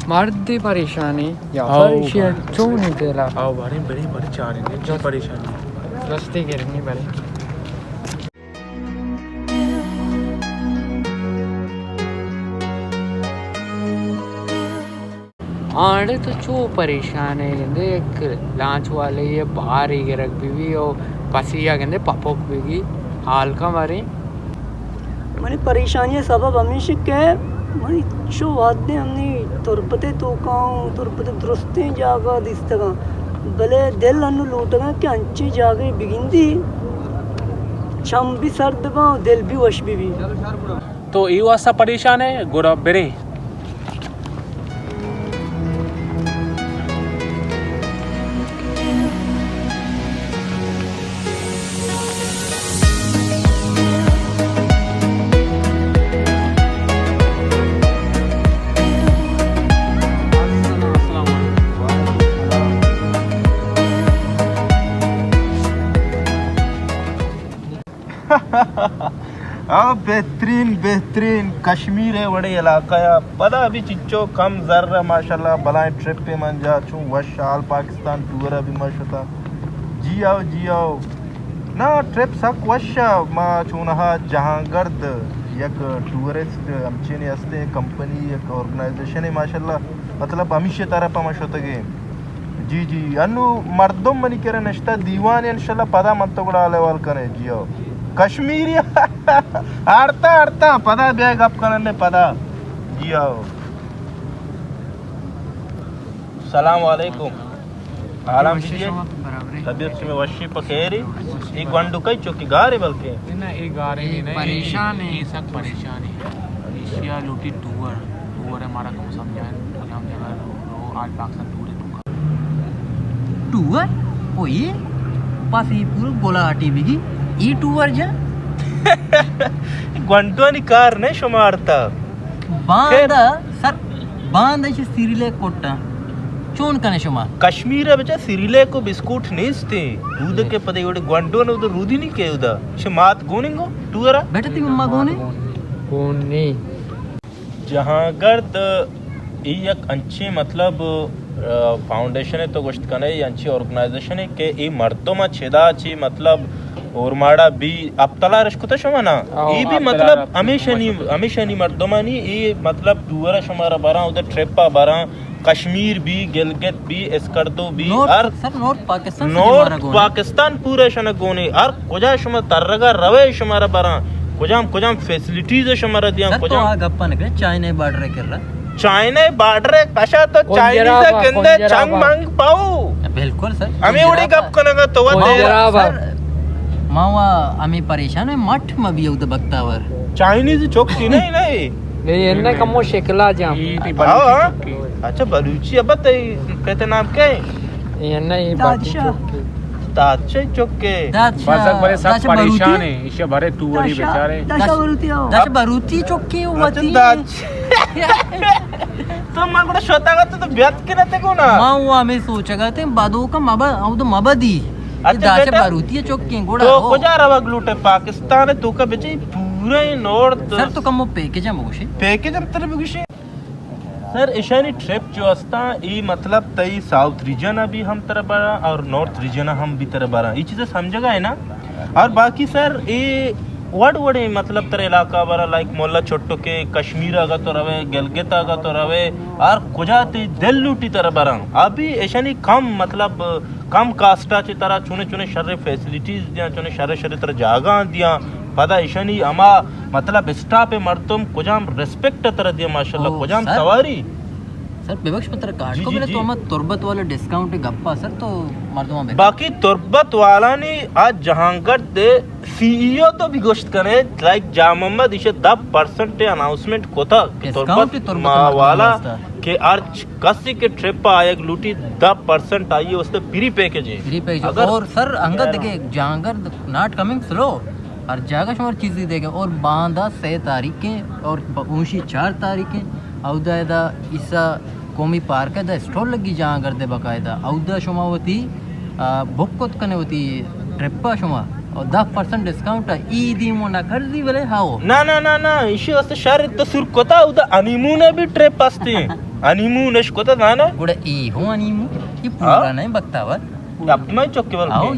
مردے پریشانے یا او پریشان بھائی۔ چون دلا؟ او باریں بریں، بریں چاریں، چی پریشانی؟ رستے گرنی بریں۔ آڑے تو چو پریشان ئے، گندے یک لانچ والے ءِ بارے گرگ بہ بی او پسی ءَ گندے پپک بہ بی، حال کن باریں۔ منی پریشانی ءِ سبب ہمیش کہ منی چو وھدے ہمنی تربت ءِ توکا اوں، تربت ءِ درستیں جاگہ دیستگاں، بلے دل انوں لوٹگاں کہ انچیں جاگہے بگندی، چم بھی سرد باں، دل بھی وش بہ بی۔ تو اے واسطہ پریشان ئے، گڑا بریں۔ آ، بہترین، بہترین کشمیر ءِ وڑیں علاقہ ءَ۔ پدا بھی چچو کم زر ءَ ماشاءاللہ بلائیں ٹرپے من جا، چون وش آل پاکستان ٹور ءَ بھی ما شتا۔ جی آؤ، جی آؤ۔ نا، ٹرپ سک وش ءَ۔ ما چونہا جہانگرد یک ٹورسٹ ہمچین ہستیں کمپنی، یک آرگنائزیشن ءَ ماشاءاللہ، مطلب ہمیشی طرف ءَ ما شتگیں۔ جی، جی، انو مردم منی کرا نشتہ دیوان، انشاءاللہ پدا من تو گڑا حال احوال کنے۔ جی ہو۔ کشمیری آڑتا، آڑتا، پدا بیا گپ کنن پدا۔ جی ہو۔ سلام علیکم۔ حالام چی ئے؟ طبیعت شمئے وشی پہ خیری؟ اے گونڈو کئی چکی گارے بلکہ؟ نہ، اے گارے اے نہیں، پریشان اے۔ اے سک پریشان اے۔ ایشیا لوٹی ٹور، ٹور ءَ مارا کم سمجھائیں، کجام جگہ رو، رو، آج پاکستان ٹور ءِ توکا۔ ٹور؟ او اے؟ پاس اے پورا گلاٹی بگی، اے ٹور جا؟ گونڈوانی کار نہیں شمارتا۔ باندا خیر۔ سر، باندا چہ سری لیک کٹا۔ چون کنے شما؟ کشمیر ءَ بچا سری لیک و بسکوٹ نیست۔ دود کے پدے وڑے گونڈو نو دو رودی نہیں کے ادا۔ چہ مات گوننگو ٹور ءَ؟ بیٹا تی مما گونے؟ گون نہیں۔ جہانگرد، اے یک انچیں مطلب، آ، فاؤنڈیشن ءَ تو گوشت کنے، انچیں آرگنائزیشن ءَ کہ اے مردم ءَ چدا چی مطلب اورماڑا بی ہپتلار اش کتہ شما نا؟ او، اے بھی ہپتلار مطلب ہپتلار ہمیشہ نی، ہمیشہ نی مردمانی اے مطلب ٹور ءَ شمارا براں، ادھر ٹرپ ءَ براں، کشمیر بی، گلگت بی، اسکردو بی، نارتھ، ہر سر، نارتھ پاکستان سے نارتھ شمارا گونے۔ پاکستان پورا شنا گونے، ہر کجا شما ترگا روے شمارا براں، کجام کجام فیسلٹیز شمارا دیاں، سر، تو کجام آ گپا نہ کرے، چائنا بارڈر کرا۔ چائنا بارڈر کشا تو چائنیز گندے چنگ منگ پاؤ۔ بالکل سر۔ ہمیں اڑے گپ کنگا تو وتے۔ سر، ما وا ہمیں پریشان ہے، مٹھ ما بھی اود بختاور۔ چائنیز چوکی نہیں، نہیں۔ نہیں، انہیں کمو شکلا جام۔ ہاں، ہاں۔ اچھا، بلوچی ابا تئی پت نام کیا ہے؟ یہ نہیں، بادشاہ۔ دادشاہ چکے۔ دادشاہ، بزگ بلے سک دادشاہ بروتی۔ پریشان ہے، ایشی بارے تو وری دادشاہ، بیچارے۔ دادشاہ بروتی ہو۔ دادشاہ بروتی چکے ہو اچھا، وتی۔ دادشاہ۔ تو ما گڑا شوتا گا تو، تو بیات کے نہ تے کو نا۔ ما وہ ہمیں سوچا گا تے بادو کا مبا، او تو مبا دی۔ اچھا دادشاہ بیٹا، بروتی چکے گڑا تو ہو۔ کجا روگ لوٹے؟ پاکستان تو کا بچے پورے نارتھ۔ سر تو کمو پیکج ہم بگوشے۔ پیکج ہم تر بگوشے۔ سر، ایشانی ٹرپ جو استاں، ای مطلب تئی ساؤتھ ریجن ءَ بھی ہم ترا براں اور نارتھ ریجن ءَ ہم بھی ترا براں۔ ای چیز سمجھگا ہے نا؟ اور باقی سر، ای وڑ وڑیں مطلب ترا علاقہ براں، لائک مولا چھٹکے، کشمیر اگا تو روے، گلگت اگا تو روے، اور کجا تی دل لوٹی ترا براں۔ ابھی ایشانی کم مطلب کم کاسٹ ءَ چہ ترا چونے چونے شریں فیسلٹیز دیاں، چونے شریں شریں ترا جاگہاں دیاں، پدا ایشانی ہما مطلب اسٹاپ ءِ مردم کجام ریسپیکٹ ءَ ترا دیاں، ماشاءاللہ، او، کجام سر۔ سواری۔ سر، ببخش، من ترا کاٹ جی، کو، جی، بلے جی۔ تو ہما تربت والا ڈسکاؤنٹ ءِ گپا سر، تو مردماں بتا۔ باقی تربت والانی آ جہانگرد سی ای او تو بھی گوشت کنے، لائک جام محمد ایشے دہ پرسنٹ اناؤنسمنٹ کتا کہ ڈسکاؤنٹ تربت تربت ما مردماں والا واسطہ۔ کہ ہرچ کسی کہ ٹرپ ءَ آیگ لوٹی، دہ پرسنٹ آئی ءِ واستہ فری پیکج ہے۔ Free package. اگر اور سر، انگت دیکھے، جہانگرد ناٹ کمنگ سلو، ہر جاگہ شمار چیزی دیکھے، اور باندا سے تاریخ کے اور ب-، اونشی چار تاریخ کے، اودا ادا عیسیٰ قومی پارک ہے، دا اسٹال لگی جہانگرد باقاعدہ، اودا شما وتی، آ، بک کت کنے وتی ٹرپ ءَ شما، اور دہ پرسنٹ ڈسکاؤنٹ ہے، ای دیمو نہ کر دی بلے ہاؤ۔ نہ، نہ، نہ، نہ، ایشی واستہ شہر تو سر کتا، اودا ہنیمون ءِ بھی ٹرپ ہستی ہیں۔ ہنی مون اش کتا زانا؟ گڑا ای ہو ہنی مون، یہ پورا ہاں؟ نہیں بختاور۔ اب تو میں چکے بل آؤ۔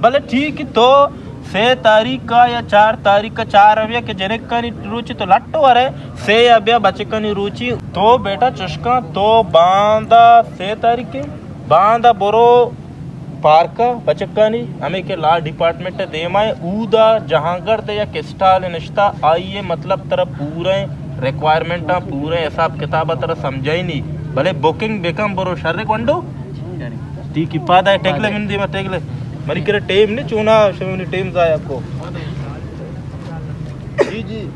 بلے ٹھیک ہے، تو سے تاریخ کا یا چار تاریخ کا، چار ابیا کہ جنکانی روچی تو لٹو ورے، سے ابیا بچکانی روچی۔ تو بیٹا چشکاں، تو باندا سے تاریخ کے باندا برو پارک ء بچکانی، ہمے کہ لا ڈیپارٹمنٹ ء دیما ء، اودا جہانگرد ء یک اسٹال نشتہ، آئی ء مطلب ترا پوریں ریکوائرمنٹاں، پوریں حساب کتاب ء ترا سمجھائینی، بلے بکنگ بکن برو شر گونڈو۔ ٹھیک ہے، پادا ہے، ٹیکلے من دیما ٹیکلے۔ منی کرے ٹیم نے چونا، شمونی ٹیم ضائع کو۔ جی جی۔